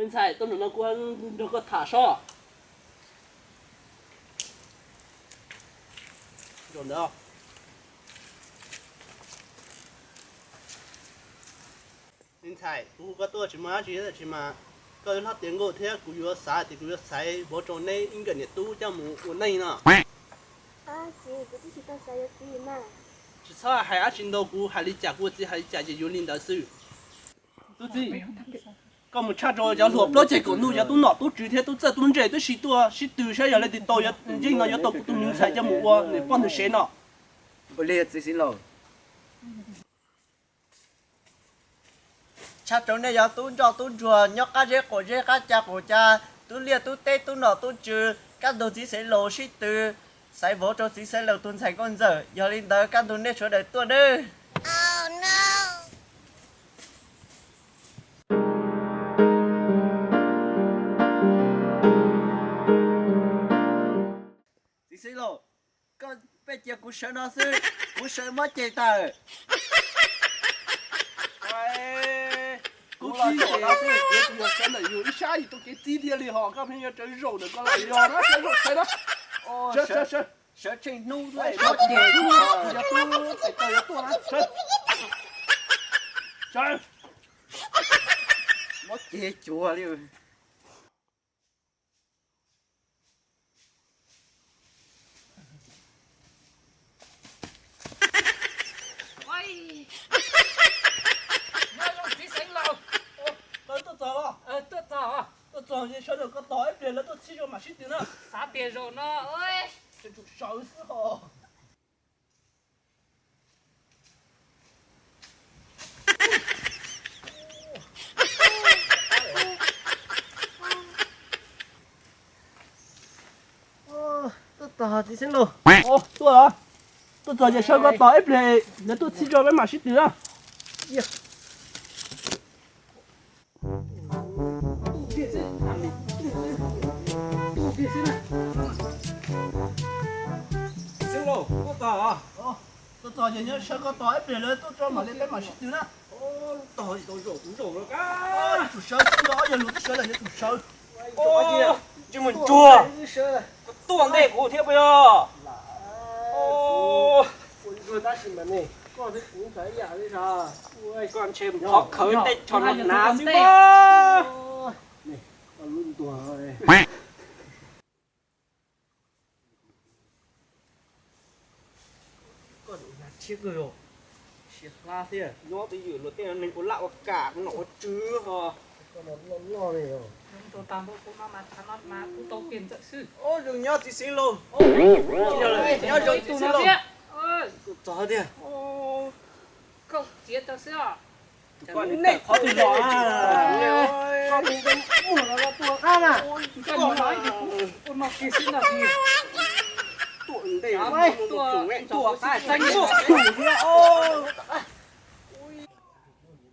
Me ntxhais, tuaj nram no kuv nrog koj tham sob. Me ntxhais, kuv hu koj tuaj tsis muaj dab tsi, tab sis mas koj hlob tiav nkuj thiab kuv yuav xav tias kuv yuav xaiv vauv rau neb ib nkawm niam tub coj mus ua neej no. Tsis txhob hais dab tsi ntau, kuv hais li cas kuv ua txiv hais li cas ces yuav li ntawd xwb. Tub txib, koj mus tshaj rau cov hluas plaub ceg kaum ntuj, cov tub nom tub tswv thiab tub txawj tub ntse twb sib tuaj sib tw saib yog leej twg tau, yeej no yuav tau kuv tus me ntxhais coj mus ua nws poj nws sev no. Ua li txiv xeev laus. Tshaj rau nej yog tub ntsoj tub ntsuag nyob qab zeb qaum zeb qab ca qaum ca, tub liaj tub teb tub nom tub tswv, kaj ntug txiv xeev laus sib tw xaiv vauv rau txiv xeev laus tus ntxhais nkauj ntxawm, yog li ntawd kaj ntug nej sawv daws tuaj nawb. Txiv xeev laus, koj peb cia kuv sawv no xwb, kuv sawv mob ceg tawm. Kuv txib ces kuv yog sawv ntawm yus ib sab yus tus kev txib thiaj li ho koj pheej yuav tsawv zaum ntawm koj los yog na, tsawv zaum sawv na. Sawv, sawv, sawv. Sawv tsheej hnub xwb mob ceg. Yog tub tes taw yuav tuaj na, sawv. Sawv. Mob ceg cuag li. Nyob zoo txiv xeev laus. Tuaj txog los? Tuaj txog. Tuaj txog ces sawv daws koj tos ib pliag lawv tuaj txhij zog mam sib tw na. Xav tias zaum no tsum sawv xwb hos. Tuaj txog txiv xeev laus. Tuaj, tuaj txog ces sawv koj tos ib pliag lawv tuaj txhij zog peb mam sib tw na. Txiv xeev laus, tuaj txog. Tuaj txog ces nyob sawv koj tos ib pliag lawv tuaj tso mam li peb mam sib tw na. Tos tsis tau zaum kuv zaum los kab. Tsum sawv xwb, ob yawg luag twb sawv lawm yuav tsum sawv. Tsis mus ntsuag, koj tuaj ntej kuv thiab puas yog? Koj ntshe mus thov khawv tej tsho no hnav xwb mas. Koj tus nag tshiab kawg yog, siab hlab thiab. Nyob twj ywm luag tej neeg ua laj ua kam ua nom ua tswv ho. Koj no loj loj li os. Zoo tag npaum kuv no mas thaum no mas kuv tau kiag ntxawm xwb. Zoo nyob txiv xeev laus. Nyob zoo txiv xeev laus. Kuv txog tiag. Koj txiav tau xwb os. Koj tus zos, koj tus ntawd muag los tua qab na. Koj mus no ib tus kuv ua no kiag xwb no. Tuaj ntej tuaj qab txeeb muag thiab.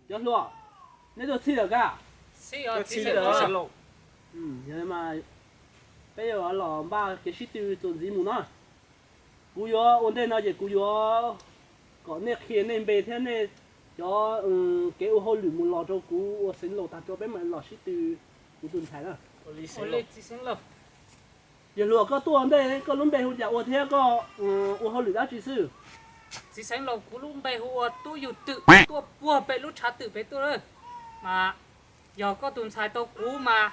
Cov hluas, neb tuaj txhij lawm kab? Txhij lawm. Yog li mas peb yuav los npaj kev sib tw txuas ntxiv mus na. Kuv yuav ua ntej no ces kuv yuav kom nej qhia nej npe thiab nej cov kev ua hauj lwm mus los rau kuv ua xeev laus tag tso peb mam los sib tw kuv tus ntxhais na. Yawg hluas, koj tuaj ua ntej koj lub npe hu cas ua thiab koj ua hauj lwm dab tsi xwb? Txiv xeev laus, kuv lub npe hu ua Tub Yug Twm, tuaj puag pem lub tshav twm pem tuaj lawm. Mas yog koj tus ntxhais tau kuv mas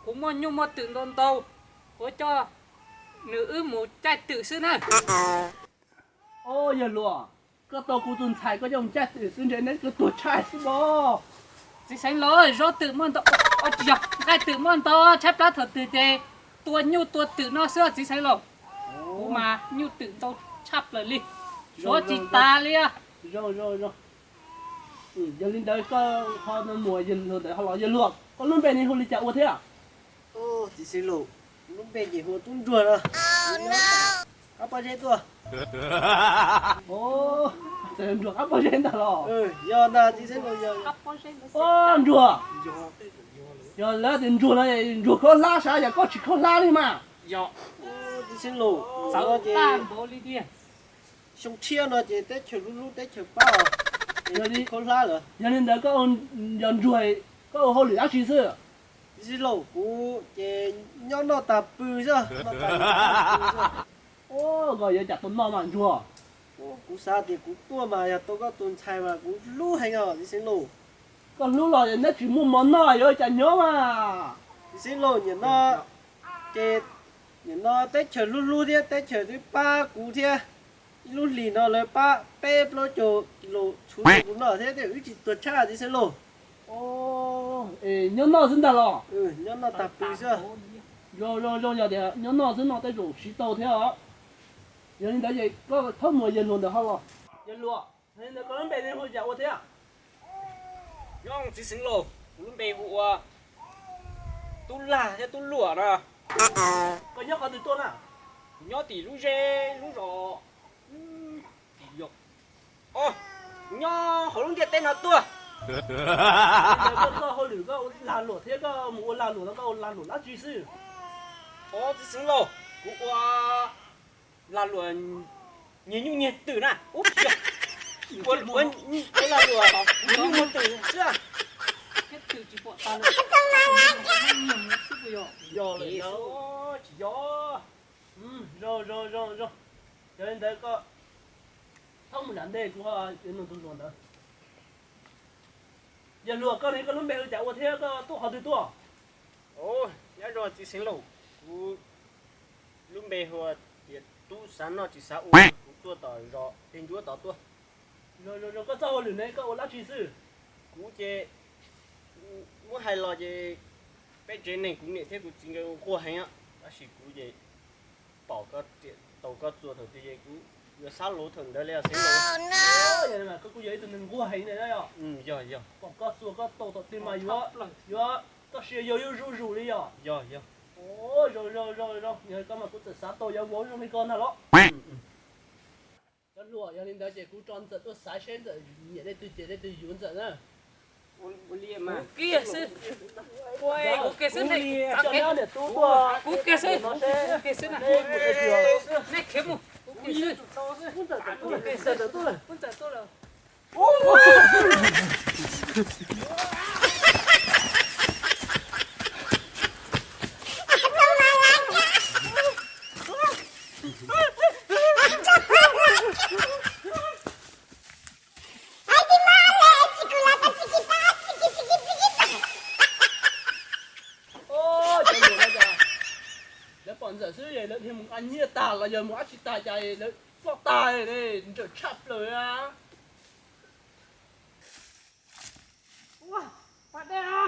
kuv muaj nyuj muaj twm ntau ntau, kuv coj nws wb mus caij twm xwb na. Yawg hluas, koj tau kuv tus ntxhais koj coj mus caij twm xwb ntshe neb tuag tshaj xwb mas. Txiv xeev laus, zaub twm muaj ntau, tsis yog, nqaij twm muaj ntau, tshaib plab thaum twg ces tua nyuj tua twm no xwb txiv xeev laus. Kuv mas nyuj twm ntau tshaj plaws li, suav tsis tas li. Yog li ntawd koj ho mus yawg hluas ntawd ho los. Yawg hluas, koj lub npe ne hu li cas ua thiab? Txiv xeev laus, lub npe ces hu ua Tub Ntsuag no. Qab pob zeb tuaj. Ntsuag qab pob zeb ntag los? Yog ntag txiv xeev laus, yog. Ntsuag, yog lawv tias ntsuag no ntsuag khaub hlab sav, yog koj tsis khaub hlab li mas. Yog txiv xeev laus, txawv tag npaum li tiag. Xyoo tshiab no ces teb chaws hlub hlub teb chaws pab os. Yog li khaub hlab lawm. Yog li ntawd koj yog ntsuag, koj ua hauj lwm dab tsi xwb? Txiv xeev laus, kuv ces nyob noj tag pw xwb, noj tag pw xwb. Ua, koj yuav cas tau noj mas ntsuag. Kuv xav tias kuv tuaj mas yog tau koj tus ntxhais mas kuv hlub heev os txiv xeev laus. Koj hlub los neb tsis muaj mov noj yuav cas nyob mas. Txiv xeev laus, nim no ces nim no teb chaws hlub hlub thiab teb chaws twb pab kuv thiab. Ib lub hlis no lawv pab peb plaub caug kis lus txhuv rau kuv noj thiab, wb tsis tuag tshaj txiv xeev laus. Nyob noj xwb ntag los? Nyob noj tag pw xwb. Zoo zoo zoo, yog tias nyob noj xwb no tej zaum siv tau thiab os. Yog li ntawd ces koj txhob mus yawg hluas ntawd ho los. Yawg hluas, yog li ntawd koj lub npe ne hu cas ua thiab? Nyob txiv xeev laus, kuv lub npe hu ua Tub Lag thiab Tub Luam na. Koj nyob qhov twg tuaj na? Kuv nyob tim lub zej lub zos, kuv nyob hauv lub ntiaj teb no tuaj. Koj txoj hauj lwm koj ua lag luam thiab koj mus ua lag luam no koj ua lag luam dab tsi xwb? Os txiv xeev laus, kuv ua lag luam nyiag nyuj nyiag twm na. Ua, ua lag luam nyiag nyuj nyiag twm xwb. Yog, tsis yog. Zoo zoo zoo zoo. Yog li ntawd koj txhob mus nram ntej, kuv yuav nug tus hluas ntawd. Yawg hluas, koj ne koj lub npe hu cas ua thiab koj tuaj qhov twg tuaj? Os, nyob zoo txiv xeev laus, kuv lub npe hu tias Tub Xav Noj Tsis Xav Ua, kuv tuaj tom zos Dej Ntsuab tod tuaj. Zoo zoo zoo, koj txoj hauj lwm ne koj ua dab tsi xwb? Kuv ces muab hais los ces peb tsev neeg kuv niam thiab kuv txiv nkawd nquag heev, tab sis kuv ces pom koj riam tau koj txuas thaum twg ces kuv yuav xav luv thaum ntawd li os xeev laus. Koj kuj yog ib tug neeg nquag heev na yog? Yog yog. Pom koj txuas koj tau thaum twg mas yuav, yuav koj sia yog yuav zuj zus li yog? Yog yog. Zoo zoo zoo zoo, yog koj mas kuv txawm xav tau yuav vauv zoo li koj ntag los. Cov hluas, yog li ntawd ces kuv tso Ntxawm tuaj xaiv seb Ntxawm nyiam leej twg ces leej twg yuav Ntxawm na. Kuv kiag xwb. Kuv kiag xwb. Kuv kiag xwb. Kuv kiag xwb. Nej khiav mus. Kuv kiag xwb. Kuv Ntxawm tuaj lawm. Lawv pom Ntxawm xwb es lawv dhia mus nqa nyiaj tag los yog mus dab tsi tag cas lawv ploj tag, ntsawm tshaj plaws a. Pas dej a.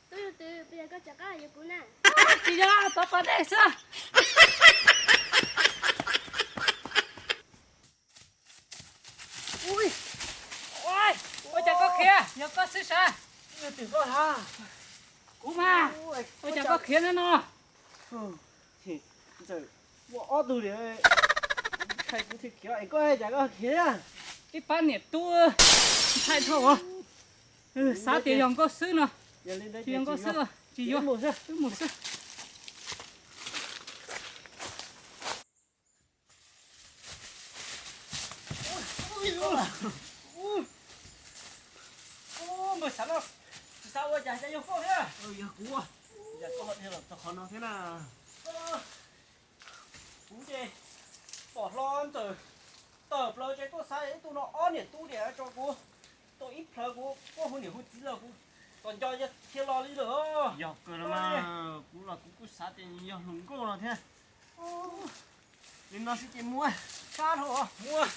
Tub yug twm, puas yog koj rov qab yuav kuv na? Tsis yog, tov pas dej xwb. Ua cas koj khiav, yog koj xwb sav? Kuv mas, ua cas koj khiav no no? Ntxawm, muaj ob tug li, ntshai kuv thiaj khiav es koj cas koj khiav thiab? Ib pab niam tub ntshai dhau. Xav tias yog nkauj xwb no, tsis yog nkauj xwb, tsis yuav, wb mus xwb. Npawg Xav Noj Tsis Xav Ua, cas yog koj thiab? Yog kuv, cas koj ho dhia los txog qhov no thiab na? Kuv ces pom hlo Ntxawm tawm plaws ces tuaj xav ib tug no ob niam tub tias tso kuv tau ib plhawv kuv quaj hu niam hu txiv los kuv tos nco thiaj los li lawm. Yog kawg los mas, kuv los kuv kuj xav tias yog hluas nkauj no thiab. Li no xwb ces mus, sab dhau mus.